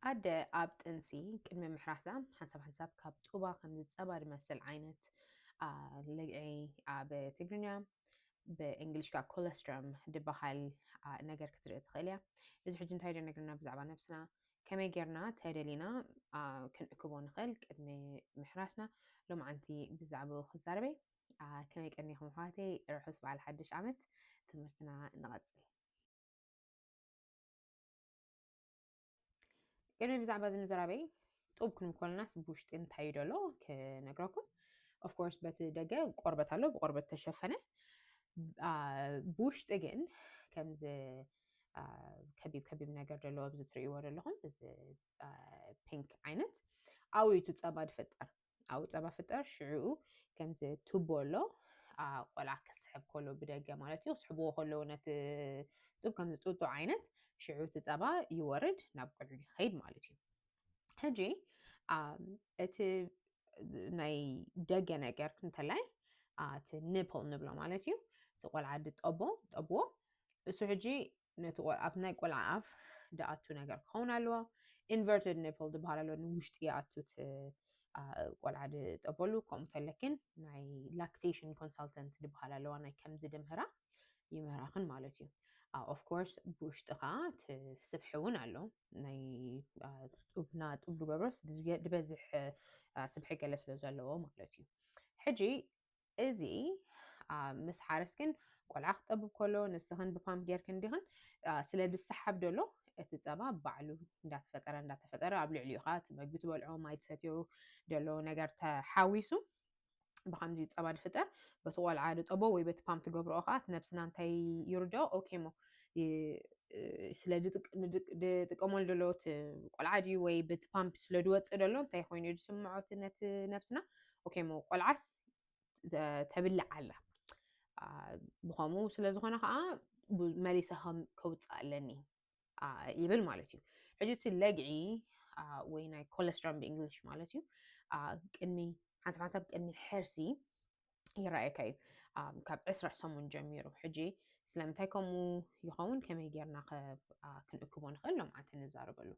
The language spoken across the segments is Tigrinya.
ኣደ ኣብ ጥንሲ ቅድሚ ምሕራሳ ሓንሳብ ሓንሳብ ካብ ጡባ ከም ዝጸባ ዝመስል ዓይነት ለግዒ፣ ኣብ ትግርኛ ብእንግሊሽ ከዓ ኮለስትረም ዝበሃል ነገር ክትርኢ ትኽእል እያ። እዚ ሕጂ እንታይ ዶ ነግርና ብዛዕባ ነብስና፣ ከመይ ጌርና ተደሊና ክንእክቦ ንኽእል ቅድሚ ምሕራስና፣ ሎማዓንቲ ብዛዕባኡ ክዛረበይ። ከመይ ቀኒኹም ኣሕዋተይ? ርሑስ በዓል ሓድሽ ዓመት። ትምህርትና ንቐጽል። ቅድሚ ብዛዕባ እዚ ምዝራበይ፣ ጡብ ክንብል ከለናስ ብውሽጢ እንታይ እዩ ዘሎ ክነግረኩም። ኦፍኮርስ በቲ ደገ ቆርበት ኣሎ፣ ብቆርበት ተሸፈነ። ብውሽጢ ግን ከምዚ ከቢብ ከቢብ ነገር ዘለዎ ኣብዚ ትርእይዎ ዘለኹም፣ እዚ ፒንክ ዓይነት ኣብኡ እዩ እቲ ጸባ ዝፍጠር። ኣብኡ ጸባ ፍጠር፣ ሽዕኡ ከምዚ ቱቦ ኣሎ፣ ቆልዓ ክስሕብ ከሎ ብደገ ማለት እዩ፣ ክስሕብዎ ከለዉ ነቲ ጡብ ከምዚ ጡጦ ዓይነት፣ ሽዑ እቲ ጸባ ይወርድ ናብ ቆልዑ ይኸይድ ማለት እዩ። ሕጂ እቲ ናይ ደገ ነገር እንተላይ እቲ ኒፕል ንብሎ ማለት እዩ፣ እቲ ቆልዓ ዝጠቦ ጠብዎ፣ እሱ ሕጂ ነቲ ኣብ ናይ ቆልዓ ኣፍ ድኣቱ ነገር ክኸውን ኣለዎ። ኢንቨርትድ ኒፕል ዝበሃል ኣሎ፣ ንውሽጢ ይኣቱ እቲ ቆልዓ ዝጠበሉ። ከምኡ ተለክን ናይ ላክቴሽን ኮንሳልተንት ዝበሃል ኣለዋ፣ ናይ ከምዚ ድምህራ ይምህራኽን ማለት እዩ። ኦፍኮርስ ብውሽጢ ከዓ እቲ ስብሒ እውን ኣሎ፣ ናይ ጡብና ጡብ ዝገብሮስ ዝበዝሕ ስብሒ ገለ ስለ ዘለዎ ማለት እዩ። ሕጂ እዚ ምስ ሓረስክን ቆልዓ ክጠብብ ከሎ ንስኽን ብፓምፕ ጌርክን ዲኽን ስለ ዝሰሓብ ዘሎ እቲ ጸባ ባዕሉ እንዳተፈጠረ እንዳተፈጠረ ኣብ ልዕሊኡ ከዓ እቲ መግቢ ትበልዖ ማይ ትሰትዮ ዘሎ ነገር ተሓዊሱ ብከምዚ ጸባ ዝፍጠር በቲ ቆልዓ ዝጠቦ ወይ በቲ ፓምፕ ትገብርኦ ከዓ እቲ ነብስና እንታይ ይርድኦ? ኦኬ ሞ ስለ ዝጥቀመሉ ዘሎ እቲ ቆልዓ ድዩ ወይ በቲ ፓምፕ ስለ ዝወፅእ ዘሎ እንታይ ኮይኑ እዩ ዝስምዖ ነቲ ነብስና? ኦኬ ሞ ቆልዓስ ተብልዕ ኣላ። ብኸምኡ ስለ ዝኾነ ከዓ መሊሰ ከውፅእ ኣለኒ ይብል ማለት እዩ። ሕጂ እቲ ለግዒ ወይ ናይ ኮለስትሮም ብእንግሊሽ ማለት እዩ፣ ቅድሚ ሓንሳብ ሓንሳብ ቅድሚ ሕርሲ ይረኣየካ እዩ፣ ካብ ዕስራ ሰሙን ጀሚሩ። ሕጂ ስለምንታይ ከምኡ ይኸውን፣ ከመይ ጌርና ክንእክቦ ንኽእል ሎምዓንቲ ንዛረበሉ።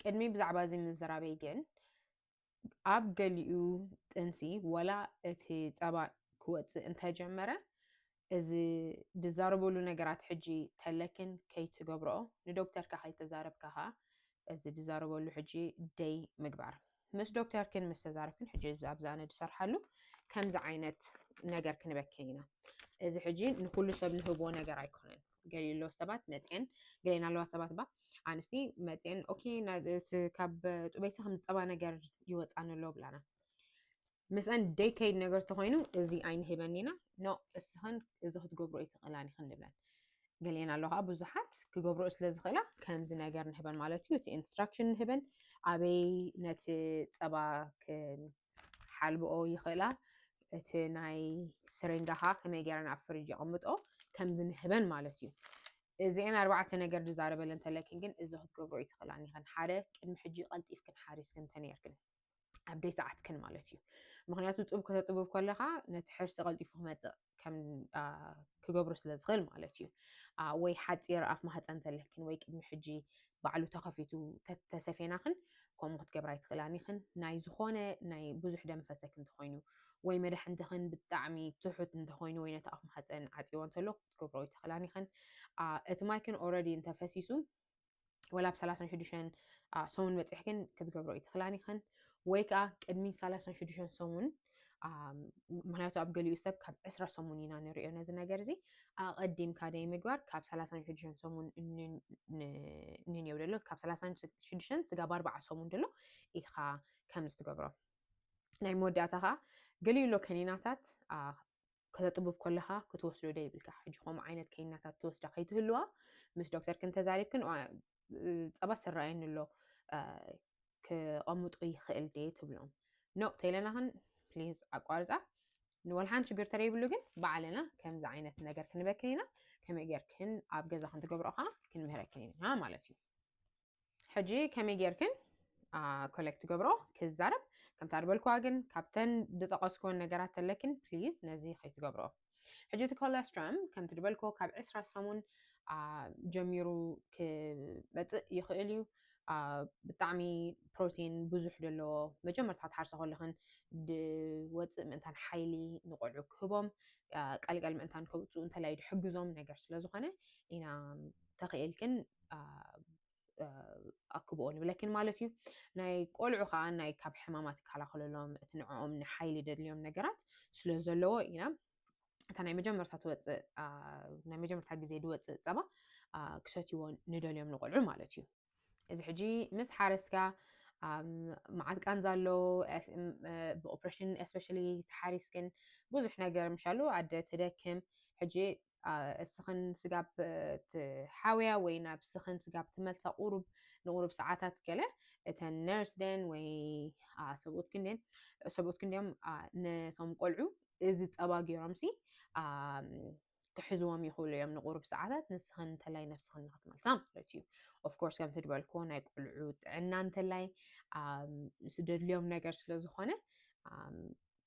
ቅድሚ ብዛዕባ እዚ ምዝራበይ ግን ኣብ ገሊኡ ጥንሲ ወላ እቲ ጸባ ክወጽእ እንተጀመረ፣ እዚ ድዛረበሉ ነገራት ሕጂ ተለክን ከይትገብርኦ፣ ንዶክተርካ ከይተዛረብካ ከኣ እዚ ድዛረበሉ ሕጂ ደይ ምግባር። ምስ ዶክተርክን ምስ ተዛረብክን ሕጂ ኣብዚ ኣነ ድሰርሓሉ ከምዚ ዓይነት ነገር ክንበክን ኢና። እዚ ሕጂ ንኩሉ ሰብ ንህቦ ነገር ኣይኮነን። ገሊሎ ሰባት መጽኤን ገሌና ኣለዋ ሰባት ባ ኣንስቲ መጽኤን ኦኬ ካብ ጡበይሲ ከም ዝጸባ ነገር ይወጻኒ ኣሎ ብላና። ምስአን ደይከይድ ነገር ተኮይኑ እዚ ኣይንህበን ኢና። ኖ እስኸን እዚ ክትገብሮ ይትኽእላን ይኽን ንብለን። ገሌና ኣለዋ ብዙሓት ክገብሮ ስለ ዝኽእላ ከምዚ ነገር ንህበን ማለት እዩ። እቲ ኢንስትራክሽን ንህበን ኣበይ ነቲ ጸባ ሓልብኦ ይኽእላ፣ እቲ ናይ ስሬንጋ ኸዓ ከመይ ገይረን ኣብ ፍሪጅ የቐምጦ ከምዚ ንህበን ማለት እዩ። እዚአን ኣርባዕተ ነገር ድዛረበለን ተለክን ግን እዚ ክትገብሮ ይትኽእላን ይኽን ሓደ ቅድሚ ሕጂ ቀልጢፍክን ሓሪስክን እንተነይርክን ኣብ ደይ ሰዓትክን ማለት እዩ። ምክንያቱ ጡብ ከተጥብብ ከለኻ ነቲ ሕርሲ ቀልጢፉ ክመፅእ ከም ክገብሮ ስለ ዝኽእል ማለት እዩ። ወይ ሓፂር ኣፍ ማህፀን ተለክን ወይ ቅድሚ ሕጂ ባዕሉ ተኸፊቱ ተተሰፌናኽን ከምኡ ክትገብራ ይትኽእላን ይኽን። ናይ ዝኾነ ናይ ብዙሕ ደም ፈሰክ እንተኾይኑ ወይ መድሓንትኽን ብጣዕሚ ትሑት እንተኾይኑ ወይ ነቲ ኣፍ ማህፀን ዓፂዎ እንተሎ ክትገብሮ ይትኽእላን ይኽን። እቲ ማይክን ኦረዲ እንተፈሲሱ ወላ ብ ሰላሳን ሽዱሽተን ሰሙን በፂሕክን ክትገብሮ ይትኽእላን ይኽን። ወይ ከዓ ቅድሚ ሰላሳን ሽዱሽተን ሰሙን ምክንያቱ ኣብ ገሊኡ ሰብ ካብ ዕስራ ሰሙን ኢና ንሪኦ ነዚ ነገር እዚ ኣቐዲምካ ደይ ምግባር ካብ ሰላሳን ሽዱሽተን ሰሙን እንንየው ደሎ ካብ ሰላሳን ሽዱሽተን ስጋብ ኣርባዓ ሰሙን ደሎ ኢኻ ከምዚ ትገብሮ። ናይ መወዳእታ ከዓ ገሊኡ ኣሎ ከኒናታት ከተጥብብ ከለኻ ክትወስዶ ደይብልካ። ሕጂ ከምኡ ዓይነት ከኒናታት ትወስዳ ከይትህልዋ ምስ ዶክተርክን ተዛሪብክን ጸባ ስራየኒ ኣሎ ክቐምጦ ይኽእል ድየ ትብሎም። ኖ ተይለናኽን ፕሊዝ ኣቋርፃ። ንወላ ሓንቲ ሽግር ተረይብሉ ግን ባዕልና ከምዚ ዓይነት ነገር ክንበክን ኢና። ከመይ ጌርክን ኣብ ገዛ ክንትገብሮ ከዓ ክንምህረክን ኢና ማለት እዩ። ሕጂ ከመይ ጌርክን ኮሌክት ትገብሮ ክዛረብ ከምታ ዝበልኩዋ ግን ካብተን ዝጠቐስኩወን ነገራት ተለክን ፕሊዝ ነዚ ከይትገብሮ። ሕጂ እቲ ኮለስትሮም ከምቲ ዝበልኩዎ ካብ ዕስራ ሰሙን ጀሚሩ ክመፅእ ይኽእል እዩ። ብጣዕሚ ፕሮቲን ብዙሕ ዘለዎ መጀመርታ ትሓርሰ ከለኽን ድወፅእ ምእንታን ሓይሊ ንቆልዑ ክህቦም ቀልቀል ምእንታን ከውፅኡ እንተላይ ድሕግዞም ነገር ስለዝኾነ ኢና ተኽኢልክን ኣክብኦ ንብለክን ማለት እዩ። ናይ ቆልዑ ከዓ ናይ ካብ ሕማማት ይከላኸለሎም እቲ ንዕኦም ንሓይሊ ደድልዮም ነገራት ስለዘለዎ ኢና እታ ናይ መጀመርታ ትወፅእ ናይ መጀመርታ ግዜ ድወፅእ ፀባ ክሰትይዎ ንደልዮም ንቆልዑ ማለት እዩ። እዚ ሕጂ ምስ ሓረስካ መዓት ቃንዛ ኣሎ ብኦፕሬሽን especially ተሓሪስክን ብዙሕ ነገር ምሻሉ ኣደ ትደክም ሕጂ እስኽን ስጋብ ትሓውያ ወይ ናብ ስኽን ስጋብ ትመልሳ ቁሩብ ንቁሩብ ሰዓታት ገለ እተን ነርስ ደን ወይ ሰብኡት ክንደን ሰብኡት ክንደዮም ነቶም ቆልዑ እዚ ፀባ ገይሮም ሲ ክሕዝዎም ይኽእሉ እዮም ንቁሩብ ሰዓታት ንስኽን እንተላይ ነብስኽን ንክትመልሳ ማለት እዩ። Of course ከምቲ ድበልክዎ ናይ ቆልዑ ጥዕና እንተላይ ምስ ደድልዮም ነገር ስለዝኾነ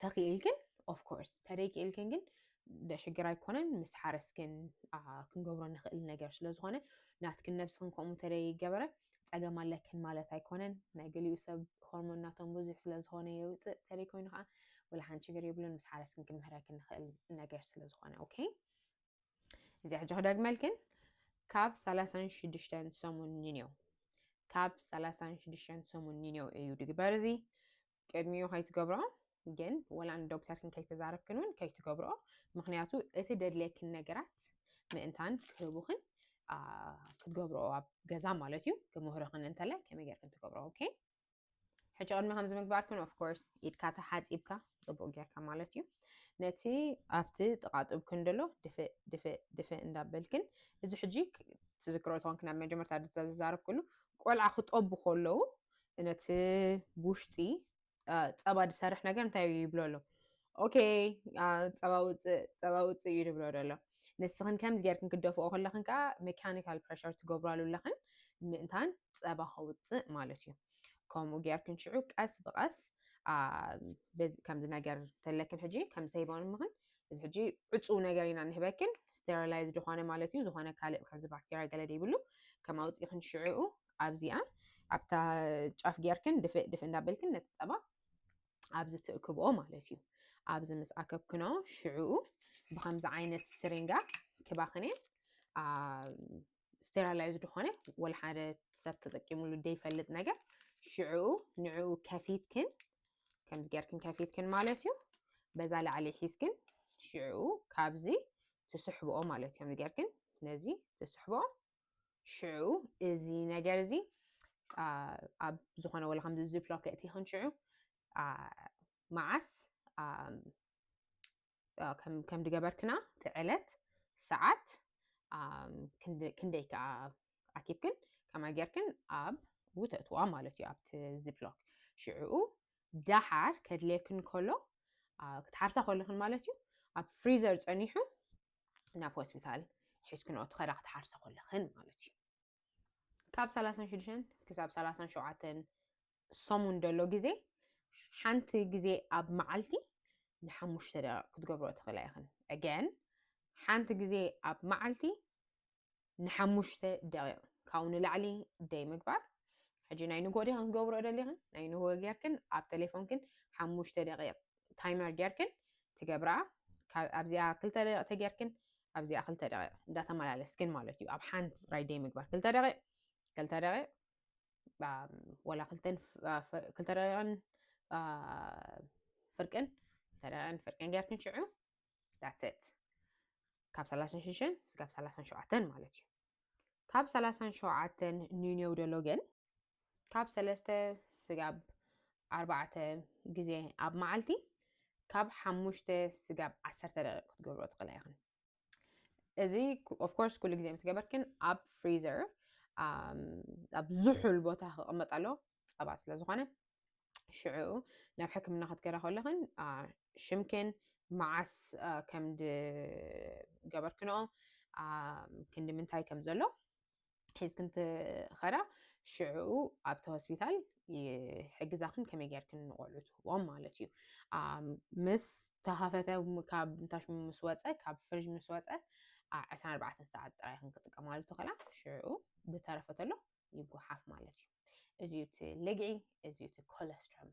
ተኽኢልክን of course ተደይክኢልክን ግን ደሽግር ኣይኮነን ምስ ሓረስክን ክንገብሮ ንኽእል ነገር ስለዝኾነ ናትክን ነብስኽን ከምኡ ተደይ ገበረ ፀገም ኣለክን ማለት ኣይኮነን። ናይ ገሊኡ ሰብ ሆርሞን ናቶም ብዙሕ ስለዝኾነ የውፅእ ተደይ ኮይኑ ከዓ ወላ ሓንቲ ሽግር የብሉን ምስ ሓረስክን ክንምህረክን ንኽእል ነገር ስለዝኾነ okay። እዚ ሕጂ ክደግመልክን ካብ ሰላሳን ሽዱሽተን ሰሙን ንንዮ ካብ ሰላሳን ሽዱሽተን ሰሙን ንንዮ እዩ ድግበር እዚ ቅድሚኡ ከይትገብሮ ግን ወላ ንዶክተርክን ከይተዛረብክን እውን ከይትገብሮ ምክንያቱ እቲ ደድልየክን ነገራት ምእንታን ክህቡክን ክትገብሮ ኣብ ገዛ ማለት እዩ ክምህርክን እንተለ ከመይ ጌርክን ትገብሮ okay። ሕጂ ቅድሚ ከምዚ ምግባርክን of course ኢድካ ተሓፂብካ ፅቡቅ ጌርካ ማለት እዩ ነቲ ኣብቲ ጥቃጡብክን ደሎ ድፍእ ድፍእ ድፍእ እንዳበልክን እዚ ሕጂ ትዝክሮ ተኾንክ ናብ መጀመርታ ዝተዛረብክሉ ቆልዓ ክጠቡ ከለዉ ነቲ ውሽጢ ፀባ ዝሰርሕ ነገር እንታይ ይብሎ ኣሎ okay ፀባ ውፅእ ፀባ ውፅእ እዩ ዝብሎ ዘሎ ንስኽን ከምዚ ጌርክን ክደፍኦ ከለኽን ከዓ mechanical pressure ትገብራሉ ኣለኽን ምእንታን ፀባ ከውፅእ ማለት እዩ ከምኡ ጌርክን ሽዑ ቀስ ብቀስ ከምዚ ነገር ተለክን ሕጂ ከም ሰይቦን ምኽን እዚ ሕጂ ዕፁው ነገር ኢና ንህበክን sterilize ዝኾነ ማለት እዩ ዝኾነ ካልእ ከምዚ ባክቴርያ ገለ ይብሉ ከም ኣውፂእክን ሽዕኡ ኣብዚኣ ኣብታ ጫፍ ጌርክን ድፍእ ድፍእ እንዳበልክን ነቲ ፀባ ኣብዚ ትእክብኦ ማለት እዩ ኣብዚ ምስ ኣከብክኖ ሽዕኡ ብከምዚ ዓይነት ስሪንጋ ክባክን እየ sterilize ዝኾነ ወላ ሓደ ሰብ ተጠቂሙሉ ዘይፈልጥ ነገር ሽዕኡ ንዕኡ ከፊትክን ከምዚ ጌርክን ከፊትክን ማለት እዩ በዛ ላዕሊ ሒዝክን ሽዕኡ ካብዚ ትስሕብኦ ማለት እዩ ከምዚ ጌርክን ነዚ ትስሕብኦ ሽዑ እዚ ነገር እዚ ኣብ ዝኾነ ወላ ከምዚ ዝፕሎክ የእቲኽን ሽዑ መዓስ ከም ድገበርክና እቲ ዕለት ሰዓት ክንደይ ከዓ ኣኪብክን ከማይ ጌርክን ኣብ ውተእትዋ ማለት እዩ ኣብቲ ዝፕሎክ ሽዑ ዳሓር ከድልየክን ከሎ ክትሓርሳ ከለኽን ማለት እዩ ኣብ ፍሪዘር ፀኒሑ ናብ ሆስፒታል ሒዝክንኦ ትኸዳ ክትሓርሳ ከለኽን ማለት እዩ ካብ ሰላሳን ሽዱሽተን ክሳብ ሰላሳን ሸውዓተን ሰሙን ዘሎ ግዜ ሓንቲ ግዜ ኣብ መዓልቲ ንሓሙሽተ ደቂቕ ክትገብሮ ትኽእላ ኢኽን again ሓንቲ ግዜ ኣብ መዓልቲ ንሓሙሽተ ደቂቕ ካብኡ ንላዕሊ ደይ ምግባር ሕጂ ናይ ንጎ ዲኽን ክትገብሮ ደሊኽን ናይ ንጎ ጌርክን ኣብ ቴሌፎንክን ሓሙሽተ ደቂቕ timer ጌርክን ትገብራ ኣብዚኣ ክልተ ደቂቕ ተጌርክን ኣብዚኣ ክልተ ደቂቕ እንዳተመላለስክን ማለት እዩ ኣብ ሓንቲ ጥራይ ደይ ምግባር ክልተ ደቂቕ ክልተ ደቂቕ ወላ ክልተ ደቂቕን ፍርቅን ክልተ ደቂቕን ፍርቅን ጌርክን ሽዑ that's it ካብ ሰላሳን ሽዱሽተን ስጋብ ሰላሳን ሸውዓተን ማለት እዩ ካብ ሰላሳን ሸውዓተን ንንዮው ደሎ ግን ካብ ሰለስተ ስጋብ ኣርባዕተ ግዜ ኣብ መዓልቲ ካብ ሓሙሽተ ስጋብ ዓሰርተ ደቂቕ ክትገብሮ ትኽእላ ኢኽን እዚ of course ኩሉ ግዜ ምስ ገበርክን ኣብ ፍሪዘር ኣብ ዝሑል ቦታ ክቕመጥ ኣሎ ፀባ ስለ ዝኾነ ሽዕኡ ናብ ሕክምና ክትከዳ ከለኽን ሽምክን መዓስ ከም ድገበርክንኦ ክንዲ ምንታይ ከም ዘሎ ሒዝክን ትኸዳ ሽዕኡ ኣብቲ ሆስፒታል ይሕግዛክን ከመይ ጌርክን ንቆልዑ ትህቦም ማለት እዩ ምስ ተኸፈተ ካብ ንታሽ ምስ ወፀ ካብ ፍርጅ ምስ ወፀ ዕስራን ኣርባዕተን ሰዓት ጥራይ ክንክጥቀማሉ ትኽእላ ሽዕኡ ዝተረፈ ተሎ ይጓሓፍ ማለት እዩ እዚ እቲ ልግዒ፣ እዚ እቲ ኮለስትሮም።